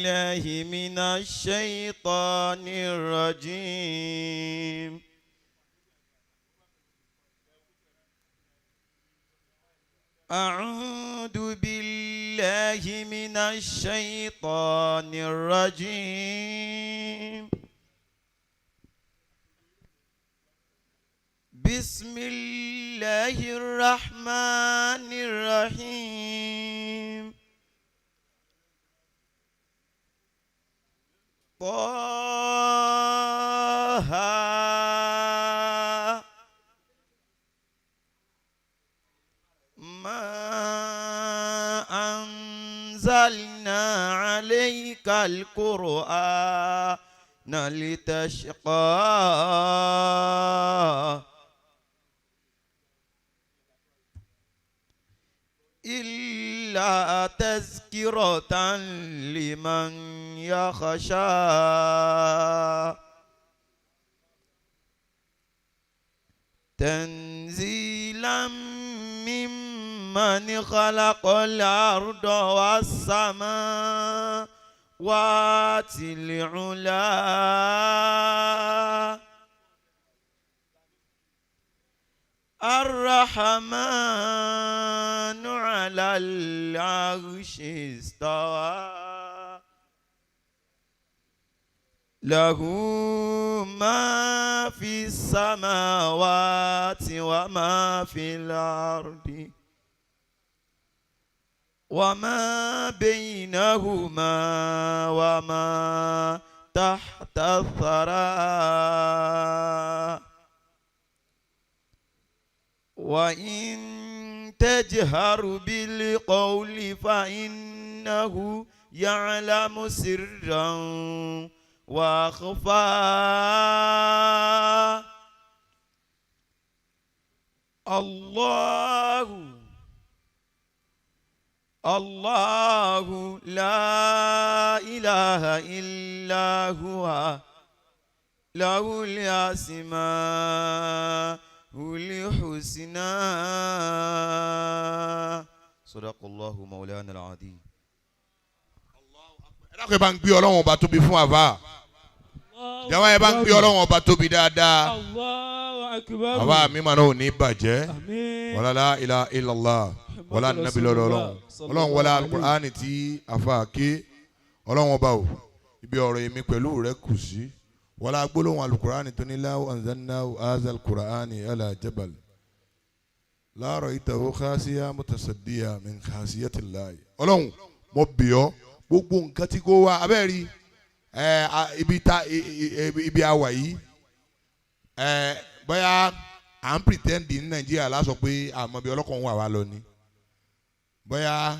بالله من الشيطان الرجيم. أعوذ بالله من الشيطان الرجيم. بسم الله الرحمن الرحيم. طه ما أنزلنا عليك القرآن لتشقى إلا تذكرة لمن يخشى تنزيلا ممن خلق الأرض والسماوات العلى الرحمن على العرش استوى له ما في السماوات وما في الأرض وما بينهما وما تحت الثرى وإن تجهر بالقول فإنه يعلم سرا وأخفى. الله الله لا إله إلا هو له الأسماء الحسنى. صدق الله مولانا العظيم. Ẹ dákun, ẹ bá ń gbé Ọlọ́run ọba tóbi fún àbá jàmbá, ẹ bá ń gbé Ọlọ́run ọba tóbi dáadáa. Allahu akbar. Àbá mi máa náà ò ní bàjẹ́. Àmín. Wala la ilaha illallah wala nabi lọ́dọ̀ Ọlọ́run. Ọlọ́run wọlé alukur'ani tí afa ké. Ọlọ́run ọba o, ibi ọ̀rọ̀ èmi pẹ̀lú rẹ kù sí, wọlé agbólóhùn alukur'ani tó ní law anzalnahu hadha alukur'ani ala jabal la ra'aytahu khashi'an mutasaddiyan min khashiyatillahi. Ọlọ́run, mo bì ọ́, gbogbo nǹkan tí kò wá abẹ́rẹ́ ẹ ibi ta ibi àwà yìí ẹ, bóyá à ń pretend ní Nàìjíríà lásọ pé àmọ́ bí ọlọ́kàn wà wá lọ ni bóyá.